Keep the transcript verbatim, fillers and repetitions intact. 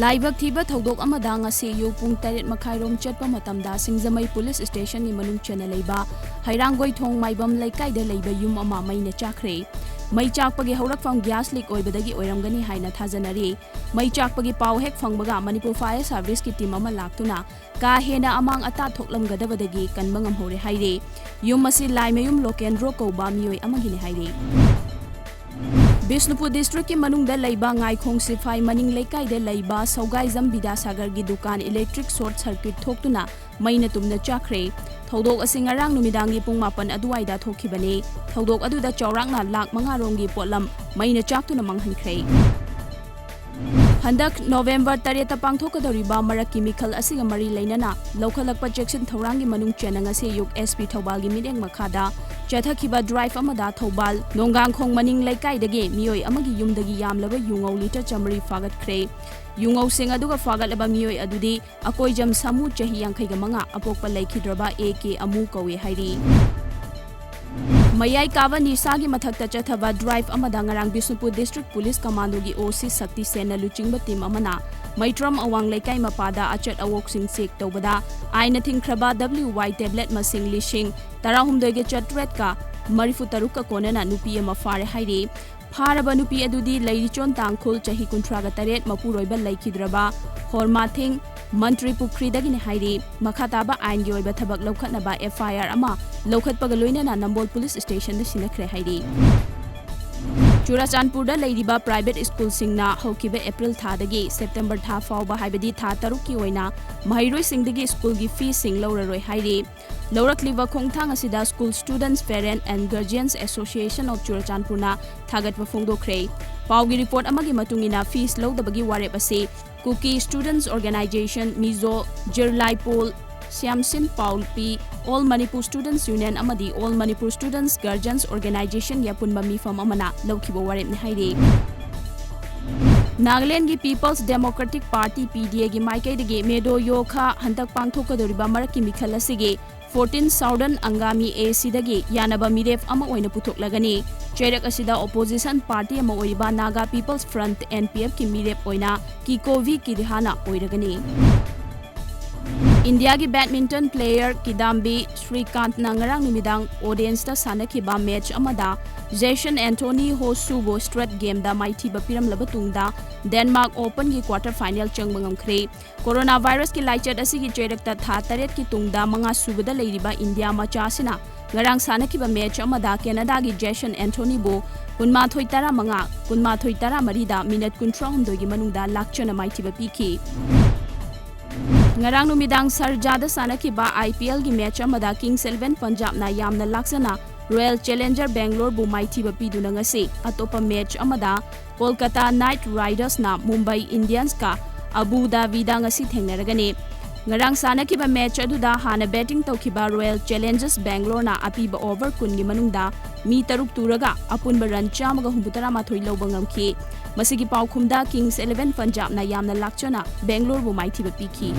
ꯂꯥꯏꯕꯛ ꯊꯤꯕ ꯊꯧꯗꯣꯛ ꯑꯃꯗ ꯉꯁꯤ ꯑꯌꯨꯛ ꯄꯨꯡ ꯇꯔꯦꯠ ꯃꯈꯥꯏꯔꯣꯝ ꯆꯠꯄ ꯃꯇꯝꯗ ꯁꯤꯡꯖꯃꯩ ꯄꯨꯂꯤꯁ ꯁ꯭ꯇꯦꯁꯟꯒꯤ ꯃꯅꯨꯡ ꯆꯟꯅ ꯂꯩꯕ ꯍꯩꯔꯥꯡꯒꯣꯏꯊꯣꯡ ꯃꯥꯏꯕꯝ ꯂꯩꯀꯥꯏꯗ ꯂꯩꯕ ꯌꯨꯝ ꯑꯃ ꯃꯩꯅ ꯆꯥꯛꯈ꯭ꯔꯦ꯫ ꯃꯩ ꯆꯥꯛꯄꯒꯤ ꯍꯧꯔꯛꯐꯝ ꯒ꯭ꯌꯥꯁ ꯂꯤꯛ ꯑꯣꯏꯕꯗꯒꯤ ꯑꯣꯏꯔꯝꯒꯅꯤ ꯍꯥꯏꯅ ꯊꯥꯖꯅꯔꯤ꯫ ꯃꯩ ꯆꯥꯛꯄꯒꯤ ꯄꯥꯎ ꯍꯦꯛ ꯐꯪꯕꯒ ꯃꯅꯤꯄꯨꯔ ꯐꯥꯌꯔ ꯁꯥꯔꯚꯤꯁꯀꯤ ꯇꯤꯝ ꯑꯃ ꯂꯥꯛꯇꯨꯅ ꯀꯥ ꯍꯦꯟꯅ ꯑꯃꯥꯡ ꯑꯇꯥ ꯊꯣꯛꯂꯝꯒꯗꯕꯗꯒꯤ ꯀꯟꯕ ꯉꯝꯍꯧꯔꯦ ꯍꯥꯏꯔꯤ꯫ ꯌꯨꯝ ꯑꯁꯤ ꯂꯥꯏꯃꯌꯨꯝ ꯂꯣꯀꯦꯟꯗ꯭ꯔꯣ ꯀꯧꯕ ꯃꯤꯑꯣꯏ ꯑꯃꯒꯤꯅꯤ ꯍꯥꯏꯔꯤ꯫ ꯕꯤꯁꯅꯨꯄꯨꯔ ꯗꯤꯁꯇ꯭ꯔꯤꯛꯀꯤ ꯃꯅꯨꯡꯗ ꯂꯩꯕ ꯉꯥꯏꯈꯣꯡ ꯁꯤꯐꯥꯏ ꯃꯅꯤꯡ ꯂꯩꯀꯥꯏꯗ ꯂꯩꯕ ꯁꯧꯒꯥꯏꯖꯝ ꯕꯤꯗ꯭ꯌꯥꯁꯥꯒꯔꯒꯤ ꯗꯨꯀꯥꯟ ꯏꯂꯦꯛꯇ꯭ꯔꯤꯛ ꯁꯣꯔꯠ ꯁꯔꯀ꯭ꯌꯨꯠ ꯊꯣꯛꯇꯨꯅ ꯃꯩꯅ ꯇꯨꯝꯅ ꯆꯥꯛꯈ꯭ꯔꯦ꯫ ꯊꯧꯗꯣꯛ ꯑꯁꯤ ꯉꯔꯥꯡ ꯅꯨꯃꯤꯗꯥꯡꯒꯤ ꯄꯨꯡ ꯃꯥꯄꯟ ꯑꯗꯨꯋꯥꯏꯗ ꯊꯣꯛꯈꯤꯕꯅꯤ꯫ ꯊꯧꯗꯣꯛ ꯑꯗꯨꯗ ꯆꯥꯎꯔꯥꯛꯅ ꯂꯥꯈ ꯃꯉꯥ ꯔꯣꯝꯒꯤ ꯄꯣꯠꯂꯝ ꯃꯩꯅ ꯆꯥꯛꯇꯨꯅ ꯃꯥꯡꯍꯟꯈ꯭ꯔꯦ꯫ ꯍꯟꯗꯛ ꯅꯣꯕꯦꯝꯕꯔ ꯇꯔꯦꯠꯇ ꯄꯥꯡꯊꯣꯛꯀꯗꯧꯔꯤꯕ ꯃꯔꯛꯀꯤ ꯃꯤꯈꯜ ꯑꯁꯤꯒ ꯃꯔꯤ ꯂꯩꯅꯅ ꯂꯧꯈꯠꯂꯛꯄ ꯆꯦꯛꯁꯤꯟ ꯊꯧꯔꯥꯡꯒꯤ ꯃꯅꯨꯡ ꯆꯟꯅ ꯉꯁꯤ ꯑꯌꯨꯛ ꯑꯦꯁ ꯄꯤ ꯊꯧꯕꯥꯜꯒꯤ ꯃꯤꯠꯌꯦꯡ ꯃꯈꯥꯗ ꯆꯠꯊꯈꯤꯕ ꯗ꯭ꯔꯥꯏꯚ ꯑꯃꯗ ꯊꯧꯕꯥꯜ ꯅꯣꯡꯒꯥꯡꯈꯣꯡ ꯃꯅꯤꯡ ꯂꯩꯀꯥꯏꯗꯒꯤ ꯃꯤꯑꯣꯏ ꯑꯃꯒꯤ ꯌꯨꯝꯗꯒꯤ ꯌꯥꯝꯂꯕ ꯌꯨꯉꯧ ꯂꯤꯇꯔ ꯆꯥꯃꯔꯤ ꯐꯥꯒꯠꯈ꯭ꯔꯦ꯫ ꯌꯨꯉꯧꯁꯤꯡ ꯑꯗꯨꯒ ꯐꯥꯒꯠꯂꯕ ꯃꯤꯑꯣꯏ ꯑꯗꯨꯗꯤ ꯑꯀꯣꯏꯖꯝ ꯁꯥꯃꯨ, ꯆꯍꯤ ꯌꯥꯡꯈꯩꯒ ꯃꯉꯥ, ꯑꯄꯣꯛꯄ ꯂꯩꯈꯤꯗ꯭ꯔꯕ ꯑꯦ ꯀꯦ ꯑꯃꯨ ꯀꯧꯏ ꯍꯥꯏꯔꯤ꯫ ꯃꯌꯥꯏ ꯀꯥꯕ ꯅꯤꯁꯥꯒꯤ ꯃꯊꯛꯇ ꯆꯠꯊꯕ ꯗ꯭ꯔꯥꯏꯚ ꯑꯃꯗ ꯉꯔꯥꯡ ꯕꯤꯁꯅꯨꯄꯨꯔ ꯗꯤꯁꯇ꯭ꯔꯤꯛ ꯄꯨꯂꯤꯁ ꯀꯃꯥꯟꯗꯣꯒꯤ ꯑꯣ ꯁꯤ ꯁꯛꯇꯤ ꯁꯦꯟꯅ ꯂꯨꯆꯤꯡꯕ ꯇꯤꯝ ꯑꯃꯅ ꯃꯩꯇ꯭ꯔꯝ ꯑꯋꯥꯡ ꯂꯩꯀꯥꯏ ꯃꯄꯥꯗ ꯑꯆꯠ ꯑꯋꯣꯛꯁꯤꯡ ꯆꯦꯛ ꯇꯧꯕꯗ ꯑꯥꯏꯟꯅ ꯊꯤꯡꯈ꯭ꯔꯕ ꯗꯕ꯭ꯂꯤꯌꯨ ꯋꯥꯏ ꯇꯦꯕ꯭ꯂꯦꯠ ꯃꯁꯤꯡ ꯂꯤꯁꯤꯡ ꯇꯔꯥꯍꯨꯝꯗꯣꯏꯒ ꯆꯥꯇ꯭ꯔꯦꯠꯀ ꯃꯔꯤꯐꯨ ꯇꯔꯨꯛꯀ ꯀꯣꯟꯅꯅ ꯅꯨꯄꯤ ꯑꯃ ꯐꯥꯔꯦ ꯍꯥꯏꯔꯤ꯫ ꯐꯥꯔꯕ ꯅꯨꯄꯤ ꯑꯗꯨꯗꯤ ꯂꯩꯔꯤꯆꯣꯟ ꯇꯥꯡꯈꯨꯜ, ꯆꯍꯤ ꯀꯨꯟꯊ꯭ꯔꯥꯒ ꯇꯔꯦꯠ, ꯃꯄꯨꯔꯣꯏꯕ ꯂꯩꯈꯤꯗ꯭ꯔꯕ ꯍꯣꯔꯃꯥꯊꯤꯡ ꯃꯟꯇ꯭ꯔꯤ ꯄꯨꯈ꯭ꯔꯤꯗꯒꯤꯅꯤ ꯍꯥꯏꯔꯤ꯫ ꯃꯈꯥ ꯇꯥꯕ ꯑꯥꯏꯟꯒꯤ ꯑꯣꯏꯕ ꯊꯕꯛ ꯂꯧꯈꯠꯅꯕ ꯑꯦꯐ ꯑꯥꯏ ꯑꯥꯔ ꯑꯃ ꯂꯧꯈꯠꯄꯒ ꯂꯣꯏꯅꯅ ꯅꯝꯕꯣꯜ ꯄꯨꯂꯤꯁ ꯁ꯭ꯇꯦꯁꯟꯗ ꯁꯤꯟꯅꯈ꯭ꯔꯦ ꯍꯥꯏꯔꯤ꯫ ꯆꯨꯔꯥꯆꯥꯟꯄꯨꯔꯗ ꯂꯩꯔꯤꯕ ꯄ꯭ꯔꯥꯏꯚꯦꯠ ꯁ꯭ꯀꯨꯜꯁꯤꯡꯅ ꯍꯧꯈꯤꯕ ꯑꯦꯄ꯭ꯔꯤꯜ ꯊꯥꯗꯒꯤ ꯁꯦꯞꯇꯦꯝꯕꯔ ꯊꯥ ꯐꯥꯎꯕ, ꯍꯥꯏꯕꯗꯤ ꯊꯥ ꯇꯔꯨꯛꯀꯤ ꯑꯣꯏꯅ ꯃꯍꯩꯔꯣꯏꯁꯤꯡꯗꯒꯤ ꯁ꯭ꯀꯨꯜꯒꯤ ꯐꯤꯁꯤꯡ ꯂꯧꯔꯔꯣꯏ ꯍꯥꯏꯔꯤ꯫ ꯂꯧꯔꯛꯂꯤꯕ ꯈꯣꯡꯊꯥꯡ ꯑꯁꯤꯗ School Students, Parent and Guardians Association of ꯆꯨꯔꯥꯆꯥꯟꯄꯨꯔꯅ ꯊꯥꯒꯠꯄ ꯐꯣꯡꯗꯣꯛꯈ꯭ꯔꯦ꯫ ꯄꯥꯎꯒꯤ ꯔꯤꯄꯣꯔꯠ ꯑꯃꯒꯤ ꯃꯇꯨꯡ ꯏꯟꯅ, ꯐꯤꯁ ꯂꯧꯗꯕꯒꯤ ꯋꯥꯔꯦꯞ ꯑꯁꯤ ꯀꯨꯀꯤ Students Organisation, ꯃꯤꯖꯣ, ꯖꯤꯔꯂꯥꯏꯄꯣꯜ, ꯁ꯭ꯌꯥꯝꯁꯤꯟ ꯄꯥꯎꯜꯄꯤ, All Manipur Students Union ꯑꯃꯗꯤ All Manipur Students Guardians Organisation ꯒꯤ ꯑꯄꯨꯟꯕ ꯃꯤꯐꯝ ꯑꯃꯅ ꯂꯧꯈꯤꯕ ꯋꯥꯔꯦꯞꯅꯤ ꯍꯥꯏꯔꯤ꯫ ꯅꯥꯒꯥꯂꯦꯟꯒꯤ People's Democratic Party, ꯄꯤ ꯗꯤ ꯑꯦꯒꯤ ꯃꯥꯏꯀꯩꯗꯒꯤ ꯃꯦꯗꯣ ꯌꯣꯈꯥ ꯍꯟꯗꯛ ꯄꯥꯡꯊꯣꯛꯀꯗꯧꯔꯤꯕ ꯃꯔꯛꯀꯤ ꯃꯤꯈꯜ ꯑꯁꯤꯒꯤ fourteen Southern Angami A C ꯗꯒꯤ ꯌꯥꯅꯕ ꯃꯤꯔꯦꯞ ꯑꯃ ꯑꯣꯏꯅ ꯄꯨꯊꯣꯛꯂꯒꯅꯤ꯫ ꯆꯩꯔꯛ ꯑꯁꯤꯗ opposition party ꯑꯃ ꯑꯣꯏꯔꯤꯕ Naga People's Front, N P F ꯀꯤ ꯃꯤꯔꯦꯞ ꯑꯣꯏꯅ ꯀꯤꯀꯣꯚꯤ ꯀꯤꯗꯤꯍꯥꯅ ꯑꯣꯏꯔꯒꯅꯤ꯫ ꯏꯟꯗꯤꯌꯥꯒꯤ badminton player ꯀꯤꯗꯥꯝꯕꯤ ꯁ꯭ꯔꯤꯀꯥꯟꯠꯅ ꯉꯔꯥꯡ ꯅꯨꯃꯤꯗꯥꯡ ꯑꯣꯗꯦꯟꯁꯇ ꯁꯥꯟꯅꯈꯤꯕ match ꯑꯃꯗ ꯖꯦꯁꯟ ꯑꯦꯟꯊꯣꯅꯤ ꯍꯣꯁꯨꯕꯨ straight gameꯗ ꯃꯥꯏꯊꯤꯕ ꯄꯤꯔꯝꯂꯕ ꯇꯨꯡꯗ Denmark Openꯒꯤ quarter final ꯆꯪꯕ ꯉꯝꯈ꯭ꯔꯦ꯫ Coronavirusꯀꯤ ꯂꯥꯏꯆꯠ ꯑꯁꯤꯒꯤ ꯆꯩꯔꯛꯇ ꯊꯥ ꯇꯔꯦꯠꯀꯤ ꯇꯨꯡꯗ ꯃꯉꯥ ꯁꯨꯕꯗ ꯂꯩꯔꯤꯕ ꯏꯟꯗꯤꯌꯥ ꯃꯆꯥ ꯑꯁꯤꯅ ꯉꯔꯥꯡ ꯁꯥꯟꯅꯈꯤꯕ match ꯑꯃꯗ ꯀꯦꯅꯗꯥꯒꯤ ꯖꯦꯁꯟ ꯑꯦꯟꯊꯣꯅꯤꯕꯨ ꯀꯨꯟꯃꯥꯊꯣꯏ ꯇꯔꯥꯃꯉꯥ, ꯀꯨꯟꯃꯥꯊꯣꯏ ꯇꯔꯥꯃꯔꯤꯗ minute ꯀꯨꯟꯊ꯭ꯔꯥꯍꯨꯝꯗꯣꯏꯒꯤ ꯃꯅꯨꯡꯗ ꯂꯥꯛꯆꯅ ꯃꯥꯏꯊꯤꯕ ꯄꯤꯈꯤ꯫ ꯉꯔꯥꯡ ꯅꯨꯃꯤꯗꯥꯡ ꯁꯥꯔꯖꯥꯗ ꯁꯥꯟꯅꯈꯤꯕ IPLꯒꯤ match ꯑꯃꯗ Kings Eleven Punjabꯅ ꯌꯥꯝꯅ ꯂꯥꯛꯆꯅ Royal Challenger Bangaloreꯕꯨ ꯃꯥꯏꯊꯤꯕ ꯄꯤꯗꯨꯅ ꯉꯁꯤ ꯑꯇꯣꯞꯄ match ꯑꯃꯗ Kolkata Knight Ridersꯅ Mumbai Indiansꯀ Abu Dhabiꯗ ꯉꯁꯤ ꯊꯦꯡꯅꯔꯒꯅꯤ꯫ ꯉꯔꯥꯡ ꯁꯥꯟꯅꯈꯤꯕ match ꯑꯗꯨꯗ ꯍꯥꯟꯅ batting ꯇꯧꯈꯤꯕ Royal Challengers Bangaloreꯅ ꯑꯄꯤꯕ over ꯀꯨꯟꯒꯤ ꯃꯅꯨꯡꯗ ꯃꯤ ꯇꯔꯨꯛ ꯇꯨꯔꯒ ꯑꯄꯨꯟꯕ run ꯆꯥꯝꯃꯒ ꯍꯨꯝꯐꯨꯇꯔꯥ ꯃꯥꯊꯣꯏ ꯂꯧꯕ ꯉꯝꯈꯤ꯫ ꯃꯁꯤꯒꯤ ꯄꯥꯎꯈꯨꯝꯗ Kings Eleven Punjabꯅ ꯌꯥꯝꯅ ꯂꯥꯛꯆꯅ Bangaloreꯕꯨ ꯃꯥꯏꯊꯤꯕ ꯄꯤꯈꯤ꯫